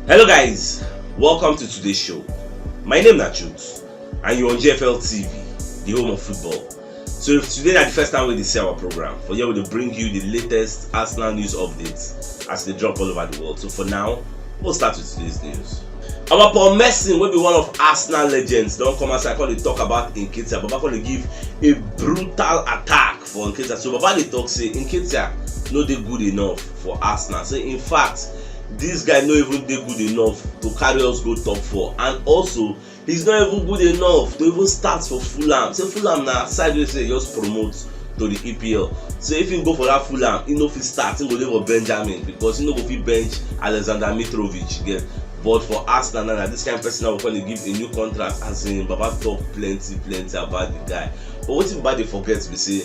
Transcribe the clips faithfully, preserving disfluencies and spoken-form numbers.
Hello guys, welcome to today's show. My name na Truth and you're on G F L T V, the home of football. So if today na the first time wey you dey see our program, for here we dey bring you the latest Arsenal news updates as they drop all over the world. So for now, we'll start with today's news. Our Paul Merson, wey be one of Arsenal legends, don come outside come dey talk about Nketiah. Baba come dey give a brutal attack for Nketiah. So Baba dey talk say Nketiah no dey good enough for Arsenal. Say in fact, this guy no even dey good enough to carry us go top four, and also he's not even good enough to even start for Fulham. Say Fulham na side wey say just promote to the E P L. So if he go for that Fulham, he no fit start. He go dey for Benjamin because he no go fit bench Alexander Mitrovic. Get, but for Arsenal now, na this kind person now we come dey give a new contract. As in, Baba talk plenty, plenty about the guy. But wetin Baba dey forget be say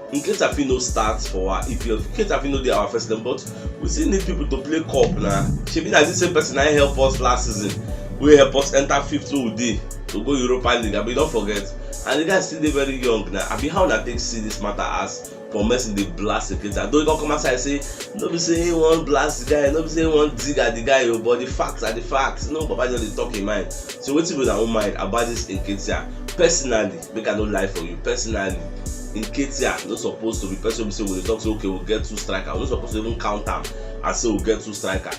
Nketiah fit no start for our E P L. Nketiah fit no dey our first eleven, but we still need people to play cup na. Shebi na this same person na help us last season, wey help us enter fifth wey we dey to go Europa League. Abi you don forget? And the guy still dey very young na. Abi how una take see this matter as Paul Merson dey blast Nketiah? Though he come come outside say no be say he wan blast the guy, no be say he wan dig at the guy o, but the facts are the facts. No, Baba just dey talk him mind. So wetin be una own mind about this Nketiah? Personally, make I no lie for you, personally, Nketiah no suppose to be person wey be say we dey talk say, okay, we get two striker. We no suppose to even count am and say we get two striker.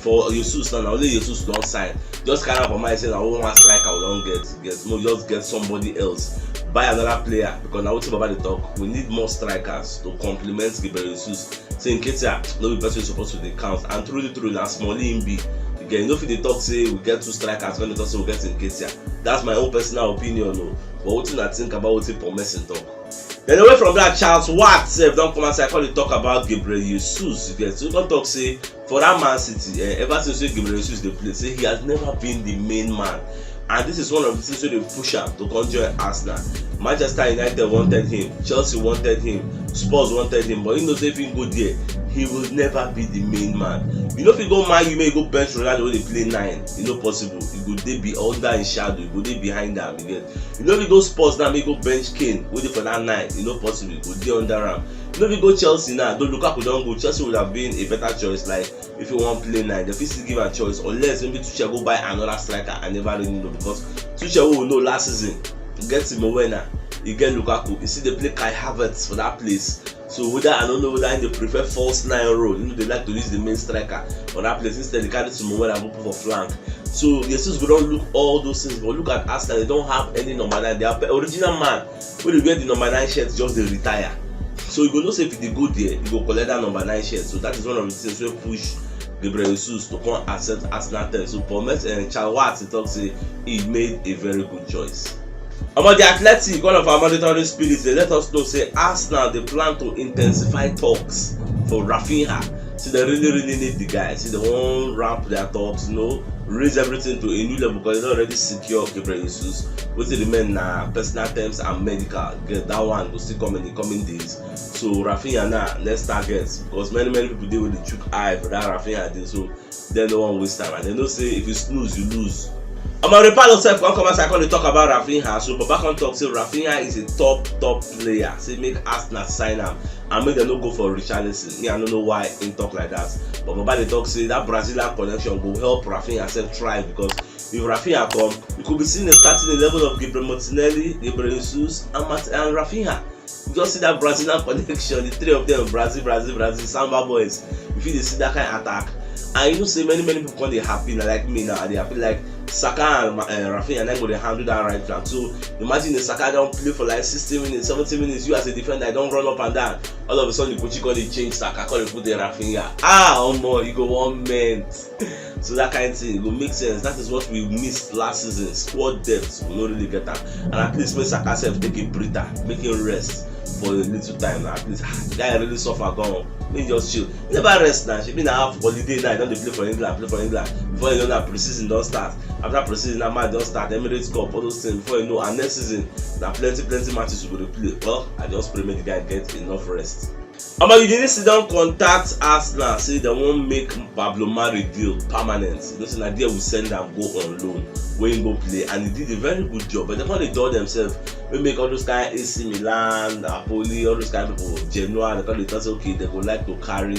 For Jesus now, na only Jesus don sign. Just carry am for mind say na only one striker we don get. Get, no, just get somebody else. Buy another player, because na wetin Baba dey talk. We need more strikers to complement Gabriel Jesus. Say Nketiah no be person wey suppose to dey count, and truly, truly, na small him be. Again, you no fit dey talk say we get two strikers when you talk say we get Nketiah. That's my own personal opinion o. But wetin una think about wetin Paul Merson talk? Then away from that, Charles Watt sef don come outside come dey talk about Gabriel Jesus. You get, so he come talk say for that Man City, eh, ever since wey Gabriel Jesus dey play, say he has never been the main man. And this is one of the things wey dey push am to come join Arsenal. Manchester United wanted him, Chelsea wanted him, Spurs wanted him, but he know say if he go there, he will never be the main man. You no fit go Man U, make you go bench Ronaldo wey dey play nine. E no possible. You go dey be under him shadow. You go dey behind am. You get? You no fit go Spurs now, make you go bench Kane wey dey for that nine. E no possible. You go dey under am. You no fit go Chelsea now. Though Lukaku don go, Chelsea would have been a better choice. Like, if you wan play nine, dem fit still give am choice, unless maybe Tuchel go buy another striker. I never really know, because Tuchel wey we know last season, e get Timo Werner, e get Lukaku, e still dey play Kai Havertz for that place. So whether, I don't know whether he dey prefer false nine role, you know, they like to use the main striker for that place. Instead, they carry Timo Werner go put for flank. So Jesus go don look all those things, but look at Arsenal, they don't have any number nine. Their original man wey dey wear the number nine shirt just dey retire. So you go know say if you dey go there, you go collect that number nine shirt. So that is one of the things wey push Gabriel Jesus to come accept Arsenal terms. So Paul Merson, eh, Charles Watt, he talk say he made a very good choice. Omo, the Athletic, one of our monitoring spirits, they let us know say Arsenal dey plan to intensify talks for Raphinha. See, they really, really need the guy. See, they wan ramp their talks, you know, raise everything to a new level, because they don already secure Gabriel Jesus. Wetin remain na personal terms and medical. Get that one go still come in the coming days. So Raphinha na next target, because many, many people dey wey dey chook eye for that Raphinha thing. So dem no wan waste time, and dem know say if you snooze, you lose. Omari Paulo sef come come outside come dey talk about Raphinha. So Baba come talk say Raphinha is a top, top player. Say make Arsenal sign am and make dem no go for Richarlison. Me, I no know why he talk like that. But Baba dey talk say that Brazilian connection go help Raphinha sef try, because if Raphinha come, you could be seeing a starting eleven of Gabriel Martinelli, Gabriel Jesus, and Mat-, and Raphinha. You just see that Brazilian connection, the three of them, Brazil, Brazil, Brazil, Samba boys. You fit dey see that kind of attack. And you know say many, many people come dey happy na, like me now, I dey happy like Saka and Ma-, eh, Raphinha na go dey handle that right flank. So imagine if Saka don play for like sixty minutes, seventy minutes, you as a defender, you don run up and down. All of a sudden, you go, you go dey change Saka, come dey put the Raphinha. Ah, omo, you go one meant. So that kind of thing, it go make sense. That is what we missed last season. Squad depth, we no really get am. And at least make Saka sef take a breather, make him rest for a little time now. At least, ah, the guy really suffer gone. Make him just chill. He never rest now. Shebi na half holiday now. He don dey play for England, play for England. Before you know, na pre-season don start. After pre-season, na match don start. Emirates Cup, all those things. Before you know, and next season, na plenty, plenty matches we go dey play. Well, I just pray make the guy get enough rest. Omo, Udinese don contact Arsenal, say dem wan make Pablo Mari deal permanent. You know say na there we send am go on loan, wey him go play, and he did a very good job. But dem come dey dull themselves, wey make all those kind A C Milan, Napoli, all those kind people, Genoa, dem come dey talk say, okay, dem go like to carry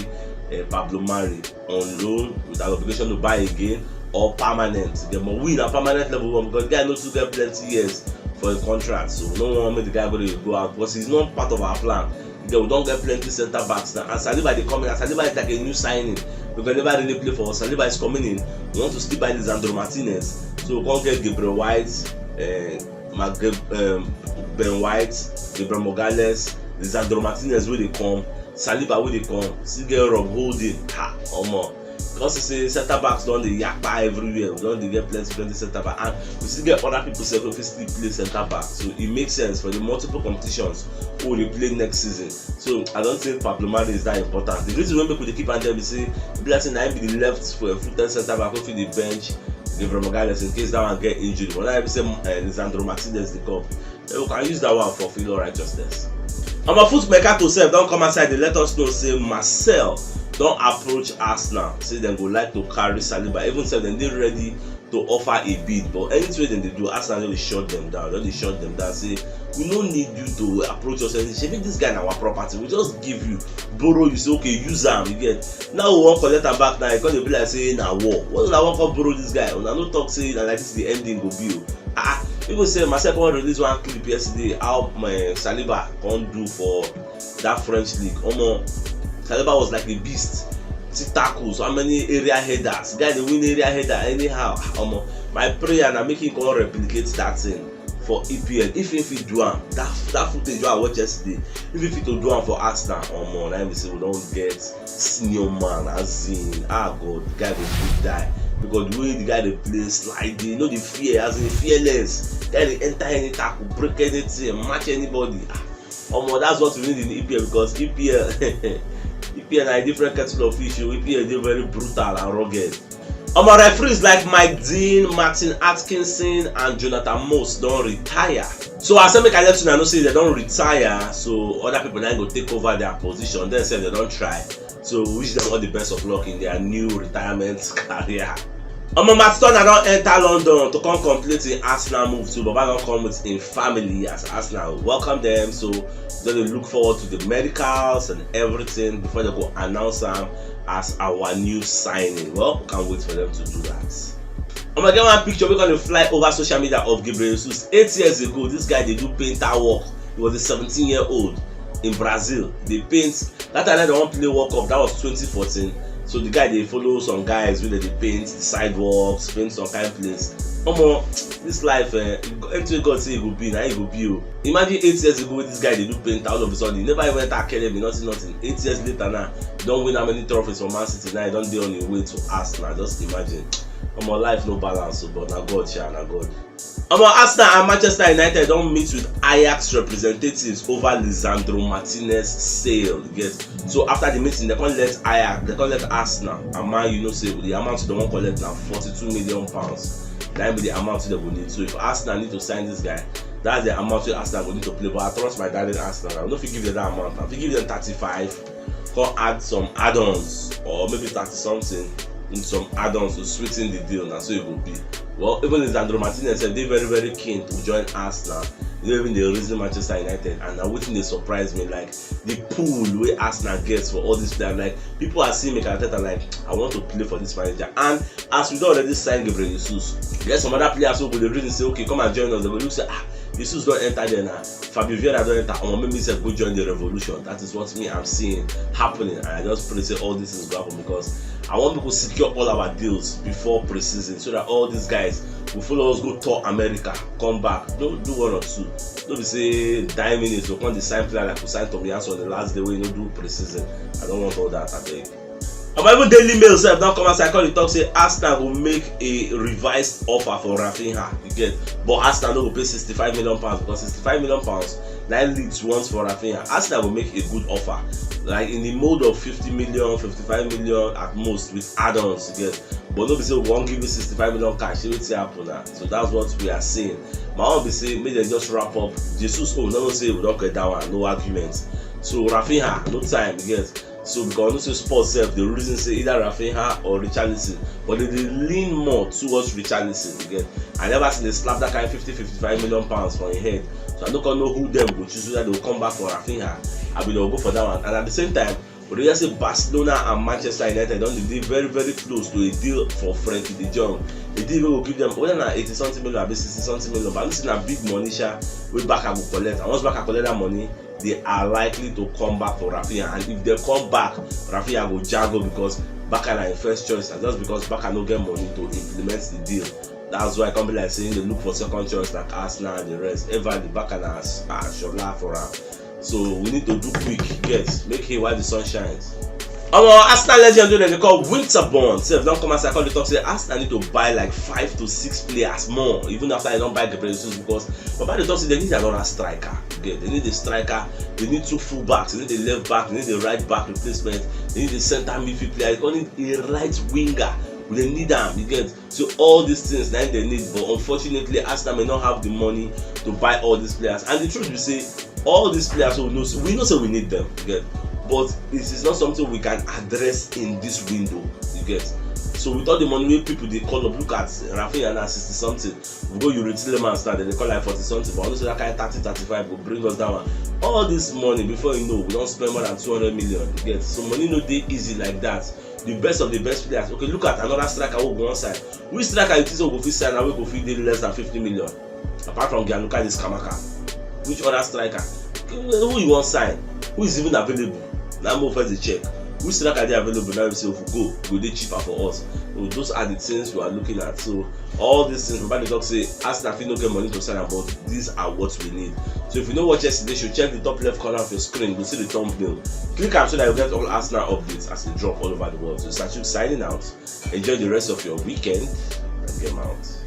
uh, Pablo Mari on loan with an obligation to buy again or permanent. The more we na permanent level one because the guy no too get plenty years for a contract, so no one make the guy go dey go out because he's not part of our plan. Then we don get plenty center backs now, and Saliba dey come in, and Saliba is like a new signing because he never really play for us. Saliba is coming in. We want to still buy Lisandro Martinez, so we come get Gabriel White, uh, Mag- um, Ben White, Gabriel Magalhaes, Lisandro Martinez wey dey come, Saliba wey dey come, still get Rob Holding. Ha, omo. Because you say center backs don dey yakpa everywhere, we don dey get plenty plenty center back, and we still get other people sef wey fit still play center back. So e make sense for the multiple competitions wey we dey play next season. So I don't think Pablo Mari is that important. The reason wey make we dey keep am there be say e be like say na him be the left for a foot center back wey fit dey bench Gabriel Magalhaes in case that one get injury. But now be say uh, Lisandro Martinez dey come. Then we can use that one for filo righteousness. Our foot mercato sef don come outside dey let us know say Marseille don approach Arsenal, say dem go like to carry Saliba, even sef dem dey ready to offer a bid, but anything wey dem dey do, Arsenal don dey shut dem down, don dey shut dem down, say we no need you to approach us anything, shebi this guy na our property, we just give you, borrow you, say okay, use am, you get. Now we wan collect am back now, e come dey be like say na war. When una wan come borrow this guy, una no talk say na like this the ending go be o. Ah, people say Marseille come release one clip yesterday, how my Saliba come do for that French league. Omo, Saliba was like a beast. See tackles, how many area headers? Guy dey win area header anyhow. Omo, my prayer na make him come replicate that thing for E P L. If he fit do am, that that footage wey I watch yesterday, if he fit to do am for Arsenal, omo, na him be say we don get senior man, as in, ah God, the guy go fit die because the way the guy dey play, sliding, no dey fear, as in fearless. Guy dey enter any tackle, break anything, match anybody. Ah, omo, that's what we need in E P L because E P L E P L na a different kettle of fish o. E P L dey very brutal and rugged. Omo, referees like Mike Dean, Martin Atkinson and Jonathan Moss don retire. So I say make I let una know say dem don retire, so other people na go take over their position. Dem sef dem don try. So we wish them all the best of luck in their new retirement career. Omo, Matt Turner don enter London to come complete im Arsenal move too. Baba don come with im family as Arsenal welcome them. So dem dey look forward to the medicals and everything before dem go announce am as our new signing. Well, we can't wait for them to do that. Omo, get one picture wey come dey fly over social media of Gabriel Jesus. Eight years ago, this guy dey do painter work. He was a seventeen year old in Brazil. Dey paint. That time dem wan play World Cup. That was twenty fourteen. So the guy dey follow some guys wey dey paint the sidewalks, paint some kind place. Omo, this life, eh, anything God say e go be, na e go be o. Imagine eight years ago wey this guy dey do painter, all of a sudden he never even enter academy, nothing, nothing. Eight years later now, don win how many trophies for Man City now, he don dey on him way to Arsenal. Just imagine. Omo, life no balance o, but na God sha, na God. Omo, Arsenal and Manchester United don meet with Ajax representatives over Lisandro Martinez sale. You get? So after the meeting, they come let Ajax, they come let Arsenal and Man U know say the amount they wan collect na forty-two million pounds. That be the amount they go need. So if Arsenal need to sign this guy, that's the amount wey Arsenal go need to play. But I trust my darling Arsenal. I no fit give them that amount. I fit give them thirty-five, come add some add-ons or maybe thirty something, in some add-ons to sweeten the deal. Na so e go be. Well, even Lisandro Martinez sef dey very very keen to join Arsenal. You know, even dey reason Manchester United, and na wetin dey surprise me, like the pool wey Arsenal get for all these players. Like, people are seeing Mikel Arteta like, I want to play for this manager. And as we don already sign Gabriel Jesus, get some other players wey go dey reason say, okay, come and join us. Dem go look say, ah, Jesus don enter there now. Fabio Vieira don enter. Omo, make me sef go join the revolution. That is what me I'm seeing happening. And I just pray say all this things go happen because I want people to secure all our deals before pre-season so that all these guys will follow us go tour America, come back. No, do one or two. No be say nine minutes we come dey sign player like we sign Tomiyasu on the last day wey no do pre-season. I don't want all that, abeg. Omo, even Daily Mail sef don come outside come dey talk say Arsenal go make a revised offer for Raphinha. You get? But Arsenal no go pay sixty-five million pounds because sixty-five million pounds na Leeds want for Raphinha. Arsenal go make a good offer, like in the mode of fifty million, fifty-five million at most with add-ons. You get? But no be say we wan give you sixty-five million cash. Wetin happen na? So that's what we are seeing. My own be say make dem just wrap up Jesus own. No, no, say we don get that one, no argument. So Raphinha, no time, you get? So because I know say Spurs sef dey reason say either Raphinha or Richarlison, but they dey lean more towards Richarlison, you get? I never seen they slap that kind fifty, fifty-five million pounds for him head. So I no come know who dem go choose, whether they go come back for Raphinha, abi they go go for that one. And at the same time, But you say Barcelona and Manchester United don dey very, very close to a deal for Frenkie de Jong. A deal wey go give them whether na eighty something million abi sixty something million, but I know say na big money sha wey Barca go collect. And once Barca collect that money, they are likely to come back for Rafinha. And if they come back, Rafinha go jago because Barca na im first choice. And just because Barca no get money to implement the deal, that's why e come be like say they look for second choice like Arsenal and the rest. Everly, Barca na as- ah, shola for am. So we need to do quick, get make hay while the sun shines. Omo, Arsenal legend wey dem dey call Winterborn sef don come outside come dey talk say Arsenal need to buy like five to six players more, even after dem don buy Gabriel Jesus, because Baba dey talk say dem need another striker. You get, dem need a striker, dem need two fullbacks, dem need a left back, dem need a right back replacement, dem need a centre midfield player, dem need a right winger. Dem need am, you get. So all these things na im dem need, but unfortunately Arsenal may not have the money to buy all these players. And the truth be say all these players wey we know say we know say we need them, you get, but it is not something we can address in this window, you get. So with all the money wey people dey call up, look at Rafinha na sixty something, we go Youri Tielemans now, dem dey call like forty something, but I know say that kind thirty, thirty-five go bring us down. All this money, before you know, we don spend more than two hundred million, you get. So money no dey easy like that. The best of the best players. Okay, look at another striker wey we wan sign. Which striker you think say we go fit sign and wey go fit dey less than fifty million? Apart from Gianluca Scamacca, which other striker? Who you wan sign? Who is even available? Na mo first dey check. Which striker dey available now? We say if we go, e go dey cheaper for us. So those are the things we are looking at. So all these things, Baba dey talk say Arsenal fit no get money to sign am, but these are what we need. So if you no watch yesterday show, check the top left corner of your screen, you go see the thumbnail. Click am so that you get all Arsenal updates as they drop all over the world. So Sachuk signing out. Enjoy the rest of your weekend and game out.